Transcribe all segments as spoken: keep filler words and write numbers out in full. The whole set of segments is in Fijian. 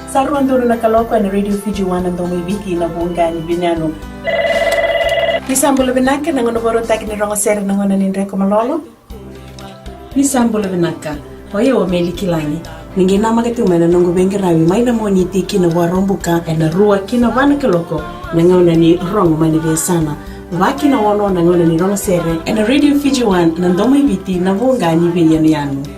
Sa rua donu na kaloko ena Radio Fiji One, na domo i Viti, na vuqa ni veiyanuyanu. Ni sa bula vinaka, na gauna vakarautaki ni rogo sere, na gauna ni dreko malolo. Ni sa bula vinaka. O yau o Meli Kilagi. Ni qai namaka tiko mai na noqu veiqaravi mai na Moniti ki na Vakaraubuka ena rua ki na va na kaloko, na gauna ni rogo mai na veiyasana. Va ki na ono na gauna ni rogo sere ena Radio Fiji One, na domo i Viti, na vuqa ni veiyanuyanu.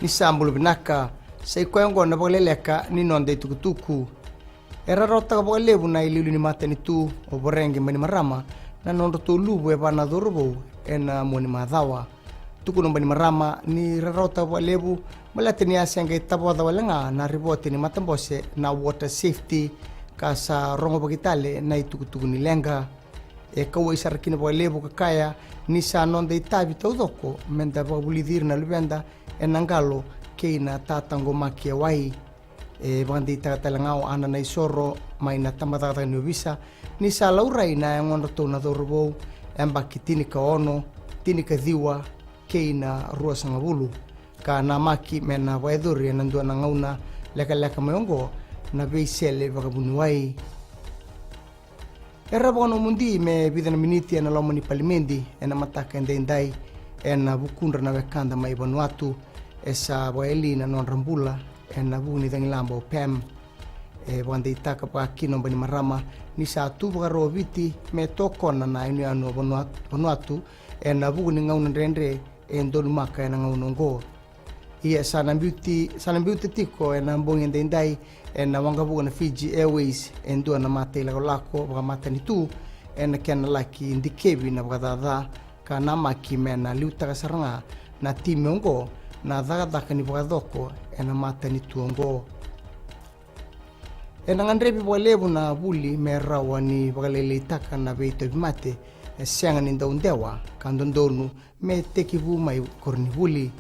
Ni sa bula vinaka, sa i koya oqo na vakaleleka ni noda itukutuku. E rarawataka vakalevu na iliuliu ni matanitu o Voreqe Bainimarama na nodratou luvu e va na cauravou ena mua ni macawa. Tukuna o Bainimarama ni rarawataka vakalevu baleta ni a se qai tavoca wale ga na ripote ni matabose na Water Safety, ka sa rogovaki tale na itukutuku ni leqa. E kauwai sara kina vakalevu ka kaya ni sa noda itavi taucoko meda vakavulici ira na luveda ena qalo kei na tataqomaki e wai. E vakadeitaka tale ga o Ana Naisoro mai na tabacakacaka ni ovisa ni sa laurai na yagodratou na cauravou yabaki tinikaono, tinikaciwa kei na ruasagavulu, ka namaki me na vakayacori ena dua na gauna lekaleka mai oqo na veisele vakavuniwai. Era vakanomodi me vica na miniti ena loma ni palimedi ena mataka edaidai ena vukudra na wekada mai Vanuatu. E sa vakayali na nodra bula ena vuku ni cagilaba o Pam. E vakadeitaka vakakina o Bainimarama ni sa tu vakarau o Viti me tokona na yanuyanu o Vanuatu, Vanuatu ena vuku ni gauna dredre e donumaka ena gauna oqo. Ia sa na biuti, sa na biuta tiko ena bogi edaidai ena waqavuka na Fiji Airways e dua na matailakolako vakamatanitu ena kena laki dikevi na vakacaca, ka namaki me na liutaka sara ga na timi oqo na cakacaka ni vakacoko ena matanitu oqo. Ena gadrevi vakalevu na vuli me rawa ni vakalailaitaka na veitauvimate e sega ni dau dewa ka dodonu me tekivu mai koronivuli.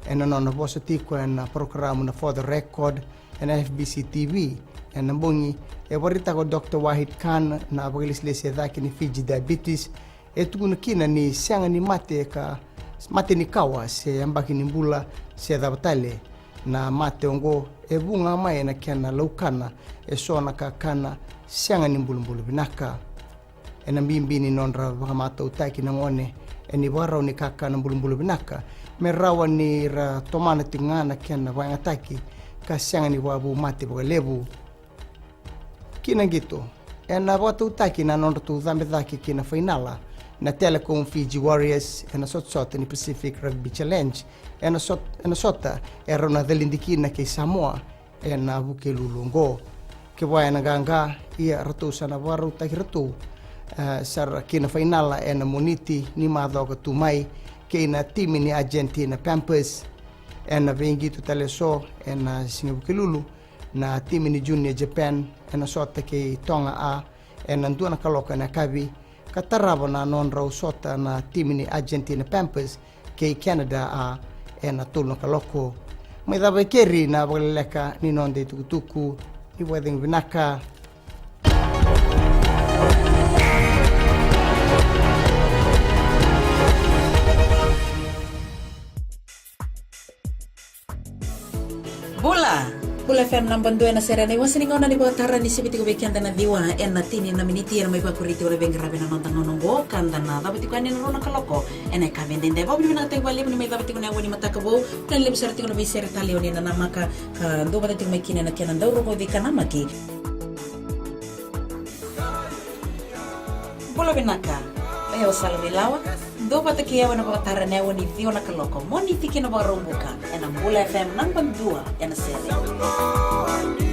Ena nona vosa tiko ena parokaramu na For the Record ena F B C T V ena bogi, e vakaraitaka o Doctor Wahid Khan, na vakailesilesi e cake ni Fiji Diabetes, e tukuna kina ni sega ni mate ka, mate ni kawa se yabaki ni bula se cava tale. Na mate oqo e vu ga mai ena kena laukana e so na kakana sega ni bulabula vinaka. Ena bibi ni nodra vakamatautaki na gone ena ivakarau ni kakana bulabula vinaka me rawa ni ra tomana tiko ga na kena vakayagataki ka sega ni vakavu mate vakalevu. Ki na qito, ena vakatautaki na nodratou cabe cake ki na fainala na Telecom Fiji Warriors ena sotasota ni Pacific Rugby Challenge ena sot-, ena sota e rau na calidi kina kei Samoa ena Vukelulu oqo. Kevaka ena qaqa, ia ratou sa na vakarautaki ratou, e, sara ki na fainala ena Moniti ni macawa ka tu mai kei na timi ni Argentina Panthers. Ena veiqito tale eso ena siga Vukelulu, na timi ni Junior Japan ena sota kei Toga A ena dua na kaloko ena yakavi, ka tarava na nodrau sota na timi ni Argentina Panthers kei Canada A ena tolu na kaloko. Mai cava e keri na vakaleleka ni noda itukutuku. Ni vakacegu vinaka. Bula! Bula F M naba dua ena sere, ena iwase ni gauna ni vakatara ni sivi tiko vei keda na ciwa ena tini na miniti, ena mai vakuri tiko na veiqaravi ena noda gauna oqo, ka da na cava tiko yani ena rua na kaloko ena yakavi edaidai. Vakavinavinakataki vakalevu ni mai cava tiko na aua ni mataka vou, na levu sara tiko na veisere tale o ni na namaka ka dua vata tiko mai kina ena kena dau rogoci ka namaki. Bula vinaka. O yau o Sala Veilawa. Dua vata kei au ena vakatara ena aua ni ciwa na kaloko, Moniti ki na Vakaraubuka, ena Bula F M naba dua ena sere.